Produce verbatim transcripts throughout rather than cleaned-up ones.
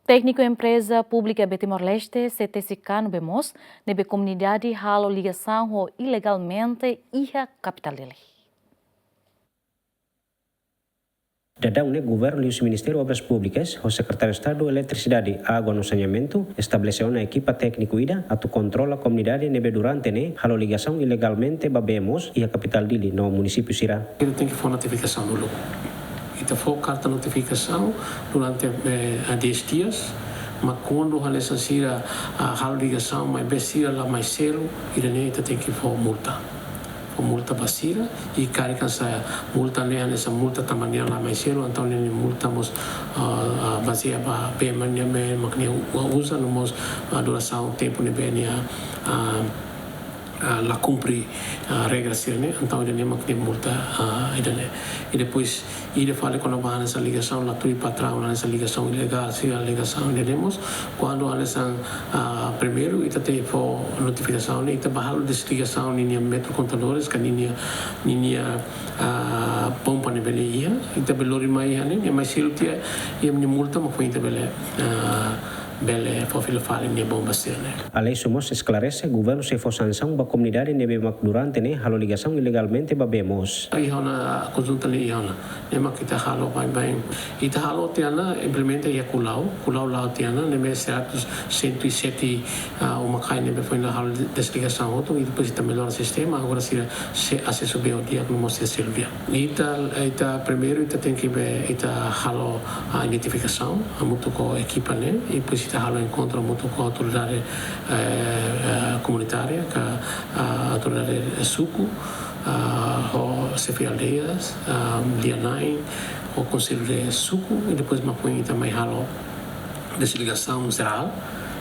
Tékniku Empreza Públika be Timor-Leste, C T C K, ne'ebé mós, ne'ebé komunidade halo ligasaun ho ilegalmente iha kapitál Dili. Daudaun ne'e, Governu liuhusi Ministériu Obras Públikas ho Sekretáriu Estadu Eletrisidade, Água no Saneamentu estabelese ona ekipa tékniku ida atu kontrola komunidade ne'ebé durante ne'e halo ligasaun ilegalmente ba bee moos iha kapitál Dili no munisípiu sira. Ita tenke fó notifikasaun dulu. Ita fó karta notifikasaun durante, eh, a dez dias, mas kuandu hanesan sira, ah, halo ligasaun, maibé sira la mai selu, ida-ne'e ita tenke fó multa. Fó multa ba sira, i karik hanesan multa ne'e hanesan multa tanba nia la mai selu, entaun ne'e multa mós, ah, ah, bazeia ba bee mak nia, bee mak nia uza, no mós, ah, durasaun tempu ne'ebé nia, ah, ah, la kumpre, ah, regra sira-ne'e, entaun ida-ne'e mak nia multa, ah, ida-ne'e. I depois, ida fali kona-ba hanesan ligasaun, la tuir patraun, hanesan ligasaun ilegál, sira ligasaun ida-ne'e mós. Kuandu hanesan, ah, primeiru, ita tenke fó notifikasaun ne'e, ita bá halo desligasaun ninia metru kontadores, ka ninia, ninia, ah, pompa ne'ebé nia iha, ita bele lori mai iha ne'e, nia mai selu tiha, i nia multa mak foin ita bele, ah, bele fó fila fali nia bomba sira-ne'e. Aleixo mós esklarese, Governu sei fó sansaun ba komunidade ne'ebé mak durante ne'e halo ligasaun ilegalmente ba bee moos. Iha ona, konsulta ne'e iha ona. Ne'e mak ita halo baibain. Ita halo tiha ona, implementa iha Kulau, Kulau la'o tiha ona, ne'ebé seratus, cento e sete, ah, uma-kain ne'ebé foin la halo de-, desligasaun hotu, i depois ita mellora sistema, agora sira sei asesu bee ho di'ak, no mós sira selu di'ak. Ita, ita primeiru ita tenke be, ita halo, ah, identifikasaun hamutuk ho ekipa ne'e, i depois ita halo enkontru hamutuk ho autoridade, eh, eh, komunitária, ka, ah, autoridade suku, ah, ho xefe aldeias, ah, lia-na'in, ho konsellu de suku, i depois mak foin ita mai halo desligasaun jerál,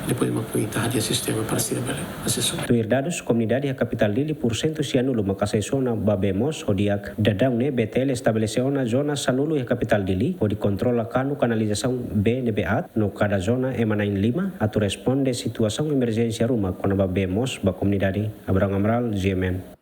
depois mak foin ita hadi'a sistema para sira bele asesu. Tuir dadus, komunidade iha kapitál Dili pursentu sianulu mak asesu ona ba bee moos ho di'ak. Daudaun ne'e B T L estabelese ona zona sanulu iha kapitál Dili, hodi kontrola kanu kanalizasaun bee ne'ebé aat, no kada zona ema na'in-lima, atu responde situasaun emerjénsia ruma kona-ba bee moos ba komunidade. Abraham Amaral, G M N.